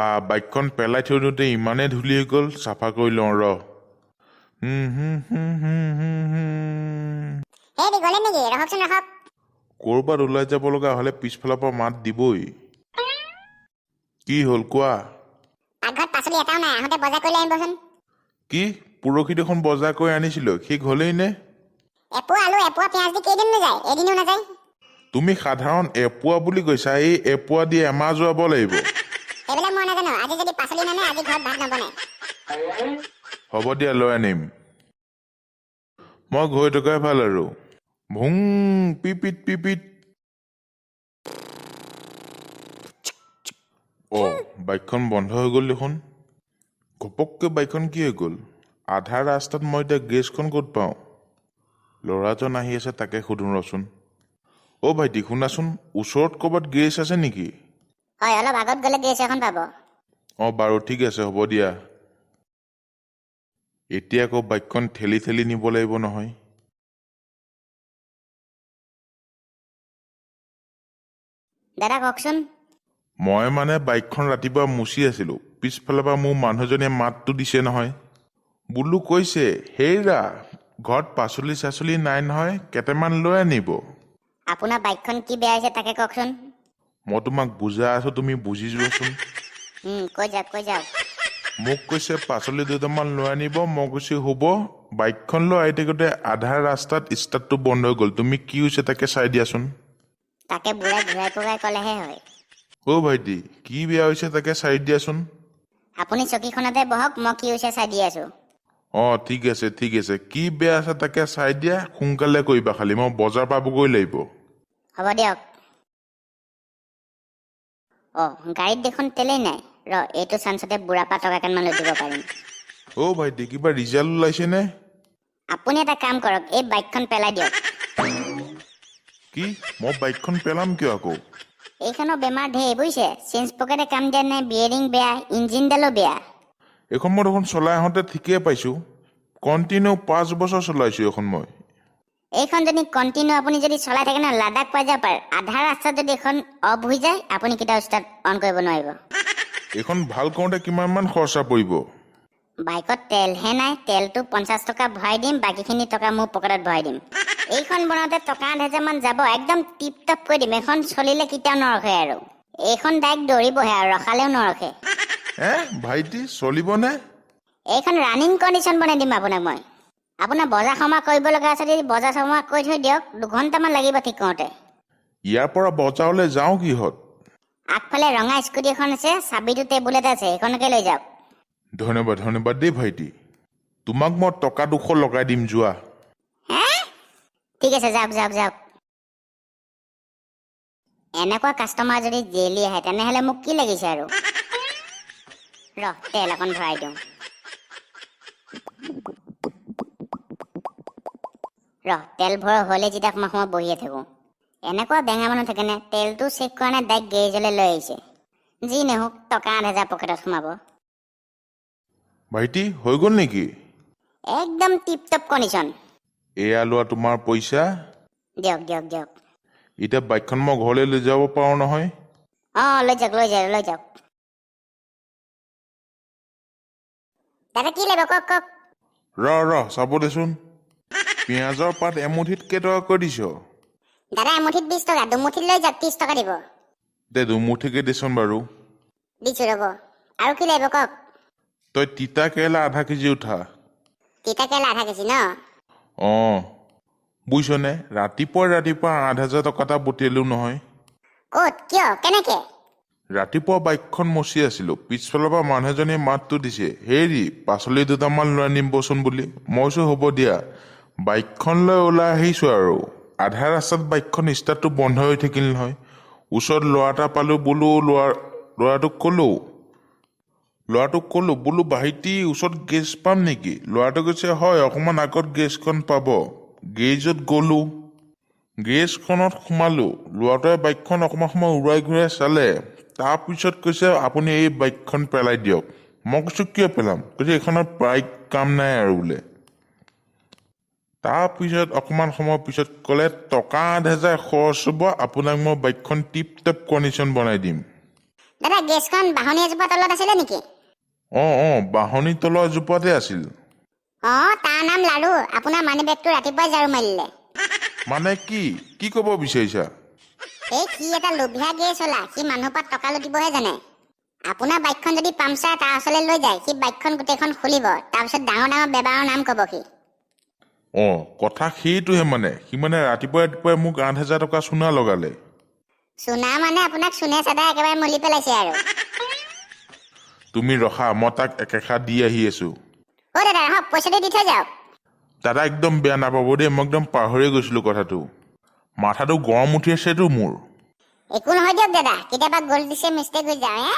বা, বাইকখন পেলাই থৈ দিওঁতে ইমানেই ধূলি হৈ গ'ল, চাফা কৰি লওঁ ৰ। হুম হুম হুম হুম হুম হুম। হেৰি, গ'লে নেকি? ৰখকচোন, ৰখক। ক'ৰবাত ওলাই যাব লগা হ'লে পিছফালৰ পৰা মাত দিবই। কি হ'ল কোৱা? পাকঘৰত পাচলি এটাও নাই, আহোঁতে বজাৰ কৰি লৈ আনিবচোন। কি? পৰহি দেখোন বজাৰ কৰি আনিছিলোঁ, শেষ হ'লেই নে? এপোৱা আলু এপোৱা পিঁয়াজ দি কেইদিননো যায়? এদিনো নাযায়। তুমি সাধাৰণ এপোৱা বুলি কৈছা, এই এপোৱা দি এমাহ যোৱাব লাগিব। সেইবিলাক মই নাজানো, আজি যদি পাচলি নানে আজি ঘৰত ভাত নবনে। হ'ব দিয়া, লৈ আনিম। মই গৈ থকাই ভাল আৰু। ভুং পিপিত পিপিত। অ', বাইকখন বন্ধ হৈ গ'ল দেখোন। ঘপককৈ বাইকখন কি হৈ গ'ল? আধা ৰাস্তাত মই এতিয়া গেৰেজখন ক'ত পাওঁ? ল'ৰাজন আহি আছে, তাকে সুধোঁ ৰচোন। অ' ভাইটি, শুনাচোন, ওচৰত ক'ৰবাত গেৰেজ আছে নেকি? হয়, অলপ আগত গ'লে গেৰেজ এখন পাব। অঁ বাৰু, ঠিক আছে, হ'ব দিয়া। এতিয়া আকৌ বাইকখন ঠেলি ঠেলি নিব লাগিব নহয়। দাদা, কওকচোন। মই মানে বাইকখন ৰাতিপুৱা মুচি আছিলোঁ, পিছফালৰ পৰা মোৰ মানুহজনীয়ে মাতটো দিছে নহয়। বোলো কৈছে, হেৰা, ঘৰত পাচলি চাচলি নাই নহয়, কেইটামান লৈ আনিব। আপোনাৰ বাইকখন কি বেয়া হৈছে তাকে কওকচোন। মই তোমাক বুজাই আছোঁ, তুমি বুজি যোৱাচোন। কৈ যাওক, কৈ যাওক। মোক কৈছে পাচলি দুটামান লৈ আনিব। মই কৈছোঁ হ'ব। বাইকখন লৈ আহি থাকোঁতে আধা ৰাস্তাত ষ্টাৰ্টটো বন্ধ হৈ গ'ল। তুমি কি হৈছে তাকে চাই দিয়াচোন। তাকে বুঢ়াই ঘূৰাই পকাই ক'লেহে হয়। অ' ভাইটি, কি বেয়া হৈছে তাকে চাই দিয়াচোন। আপুনি চকীখনতে বহক, মই কি হৈছে চাই দি আছোঁ। অঁ ঠিক আছে, ঠিক আছে। কি বেয়া আছে তাকে চাই দিয়া, সোনকালে কৰিবা খালি, মই বজাৰ পাবগৈ লাগিব। হ'ব দিয়ক। অ' গাড়ীত দেখোন তেলেই নাই। ৰ, এইটো চান্সতে বুঢ়া পৰা টকা কেইটামান লুটিব পাৰিম। অ' ভাইটি, কিবা ৰিজাল্ট ওলাইছেনে? আপুনি এটা কাম কৰক, এই বাইকখন পেলাই দিয়ক। কি? মই বাইকখন পেলাম কিয় আকৌ? এইখনৰ বেমাৰ ঢেৰ বুজিছে, চেঞ্জ পকেটে কাম দিয়া নাই, বিয়েৰিং বেয়া, ইঞ্জিনডালো বেয়া। এইখন মই দেখোন চলাই আহোঁতে ঠিকেই পাইছোঁ, কণ্টিনিউ 5 বছৰ চলাইছোঁ এইখন মই। এইখন যদি কণ্টিনিউ আপুনি যদি চলাই থাকে ন, লাডাখ পাই যাব পাৰে। আধা ৰাস্তাত যদি এইখন অফ হৈ যায়, আপুনি কেতিয়াও ষ্টাৰ্ট অন কৰিব নোৱাৰিব। এইখন ভাল কৰোঁতে কিমানমান খৰচা পৰিব? বাইকত তেলহে নাই, তেলটো 50 টকা ভৰাই দিম, বাকীখিনি টকা মোৰ পকেটত ভৰাই দিম। এইখন বনাওঁতে টকা 8000মান যাব, একদম টিপ টপ কৰি দিম। এইখন চলিলে কেতিয়াও নৰখে আৰু, এইখন ডাইৰেক্ট দৌৰিবহে আৰু, ৰখালেও নৰখে। হে ভাইটি, চলিবনে? এইখন ৰানিং কণ্ডিশ্যন বনাই দিম আপোনাক মই। আপোনাৰ বজাৰ সমাৰ কৰিব লগা আছে যদি বজাৰ সমাৰ কৰি থৈ দিয়ক, 2 ঘণ্টামান লাগিব ঠিক কৰোঁতে। ইয়াৰ পৰা বজাৰলৈ যাওঁ কিহত? আগফালে ৰঙা স্কুটি এখন আছে, চাবিটো টেবুলতে আছে, সেইখনকে লৈ যাওক। ধন্যবাদ, ধন্যবাদ দেই ভাইটি। তোমাক মই টকা 200 লগাই দিম, যোৱা। হে, ঠিক আছে, যাওক যাওক যাওক। এনেকুৱা কাষ্টমাৰ যদি ডেইলি আহে, তেনেহ'লে মোক কি লাগিছে আৰু? ৰ, তেল অকণ ভৰাই দিওঁ। ৰ, তেল ভৰোৱা হ'লে যেতিয়া অকণমান সময় বহিয়ে থাকোঁ। এনেকুৱা বেঙা মানুহ থাকেনে? তেলটো চেক কৰা নাই, ডাইৰেক্ট গেৰেজলৈ লৈ আহিছে। যি নহওক, টকা 8000 পকেটত সোমাব। ভাইটি, হৈ গ'ল নেকি? একদম টিপ টপ কণ্ডিশ্যন। এয়া লোৱা তোমাৰ পইচা। দিয়ক দিয়ক দিয়ক। এতিয়া বাইকখন মই ঘৰলৈ লৈ যাব পাৰোঁ নহয়? অঁ, লৈ যাওক, লৈ যাওক, লৈ যাওক। দাদা, কি লাগিব কওক, কওক। ৰ ৰ, চাব দেচোন। পিঁয়াজৰ পাত এমুঠিত কেইটকাকৈ দিছ? দাদা, এমুঠিত 20 টকা, দুমুঠিত লৈ যাওক, 30 টকা দিব। দে, দুমুঠিকে দেচোন বাৰু। দিছোঁ ৰ'ব। আৰু কি লাগিব কওক। তই তিতা কেৰেলা আধা কেজি উঠা। তিতা কেৰেলা আধা কেজি ন? অঁ। বুজিছনে, ৰাতিপুৱা ৰাতিপুৱা 8000 টকা এটা পঠিয়ালোঁ নহয়। ক'ত, কিয়, কেনেকে? ৰাতিপুৱা বাইকখন মচি আছিলোঁ, পিছফালৰ পৰা মানুহ এজনীয়ে মাতটো দিছে, হেৰি, পাচলি দুটামান লৈ আনিবচোন বুলি। মই কৈছোঁ হ'ব দিয়া। বাইকখন লৈ ওলাই আহিছোঁ আৰু আধা ৰাস্তাত বাইকখন ষ্টাৰ্টটো বন্ধ হৈ থাকিল নহয়। ওচৰত ল'ৰা এটা পালোঁ, বোলো ল'ৰাটোক ক'লোঁ বোলো, ভাইটি, ওচৰত গেৰেজ পাম নেকি? ল'ৰাটোৱে কৈছে, হয়, অকণমান আগত গেৰেজখন পাব। গেৰেজত গ'লোঁ, গেৰেজখনত সোমালোঁ। ল'ৰাটোৱে বাইকখন অকণমান সময় উৰাই ঘূৰাই চালে। তাৰপিছত কৈছে, আপুনি এই বাইকখন পেলাই দিয়ক। মই কৈছোঁ, কিয় পেলাম? কৈছে, এইখনৰ বাইক কাম নাই আৰু বোলে। তাৰপিছত অকণমান সময়ৰ পিছত ক'লে, টকা 8000 খৰচ হ'ব, আপোনাক মই বাইকখন টিপ টপ কণ্ডিশ্যন বনাই দিম। দাদা, গেছখন বাঁহনি এজোপা তলত আছিলে নেকি? অঁ অঁ বাঁহনিৰ তলৰ এজোপাতে আছিল। অঁ, তাৰ নাম লাৰু। আপোনাৰ মানি বেগটো ৰাতিপুৱাই ঝাৰু মাৰিলে। মানে কি কি ক'ব বিচাৰিছা? এই সি এটা লোভীয়া গেছ হলা, সি মানুহৰ পৰা টকা লুটিবহে জানে। আপোনাৰ বাইকখন যদি পামচাৰ তাৰ ওচৰলৈ লৈ যায়, সি বাইকখন গোটেইখন খুলিব, তাৰপিছত ডাঙৰ ডাঙৰ বেপাৰৰ নাম ক'ব সি। অঁ, কথা সেইটোহে। মানে সি মানে ৰাতিপুৱাই ৰাতিপুৱাই মোক 8000 টকা চূণা লগালে। চুনা মানে আপোনাক চুনে চাদা একেবাৰে মলি পেলাইছে আৰু। তুমি ৰখা, মই তাক একেষাৰ দি আহি আছো। অ' দাদা, ৰহক, পইচাটো দি থৈ যাওক। দাদা, একদম বেয়া নাপাব দেই, মই একদম পাহৰিয়ে গৈছিলোঁ কথাটো। মাথাটো গৰম উঠি আছেতো মোৰ। একো নহয় দিয়ক দাদা, কেতিয়াবা গ'ল দিছে মিষ্টেক হৈ যাওঁ হে।